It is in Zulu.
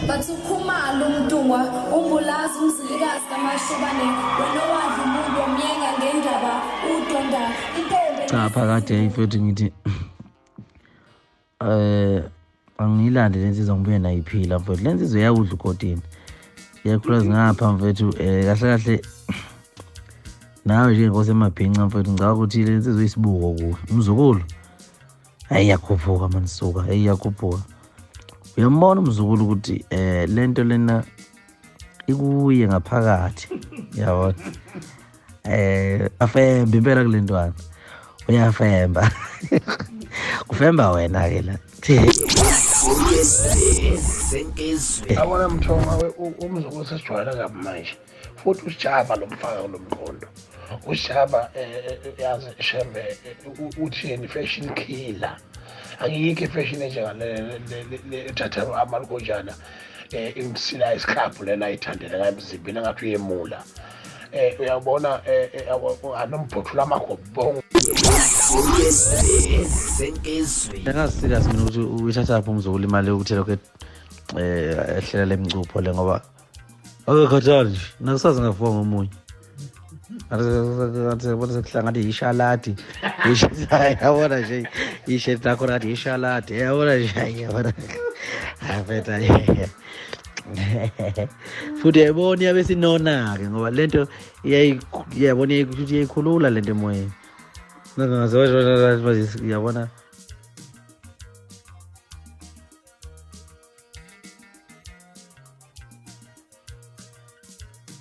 Bathi uKhumalo uMntungwa uMbulazi uMzilikazi kaMashobane wena owadla umuntu wamyenga ngendaba udonda intombi. Cha, phakade mfethu, ngithi angiyilande le nsizwa, ngibuye nayo iphila mfethu. Le nsizwa iyawudla ukotini, iyakhula zingapha mfethu. Kahle kahle nawe nje inkosi emabhinca mfethu, ngicabanga ukuthi le nsizwa isibuko kuwe umzukulu. Hayi, iyakhuphuka mani, suka, hayi, iyakhuphuka. Uyambona umzukulu ukuthi lento lena ikuye ngaphakathi, yabona, afembe impela kule ntwana, uyafemba, kufemba wena ke la. Yabona Mthonga, umzukulu sesijwayele kabi manje, futhi usijaba lo mfaka kulo mqondo usijaba. Yazi shembe, uthini, fashion killer. Angiyikho ifashion enjengale ethatha amalukojana, imsila isiklabhu lena ayithandela ngayo emzimbeni engathi uyemula. Uyabona, anombhothula amagobongo. Angazi serious mina ukuthi uyithathaphi umzukulu imali yokuthi lokho ehlela le mcupho le, ngoba akakhathali nje, nakusazi ngavuka ngomunye ngathi sekuhlangana yishaladi, yabona nje, ishethi lakho ngathi yishaladi, yabona nje, yabona afetha futhi yayibona iyabe sinona-ke, ngoba lento yabona iyayikhulula lento emoyeni, yabona.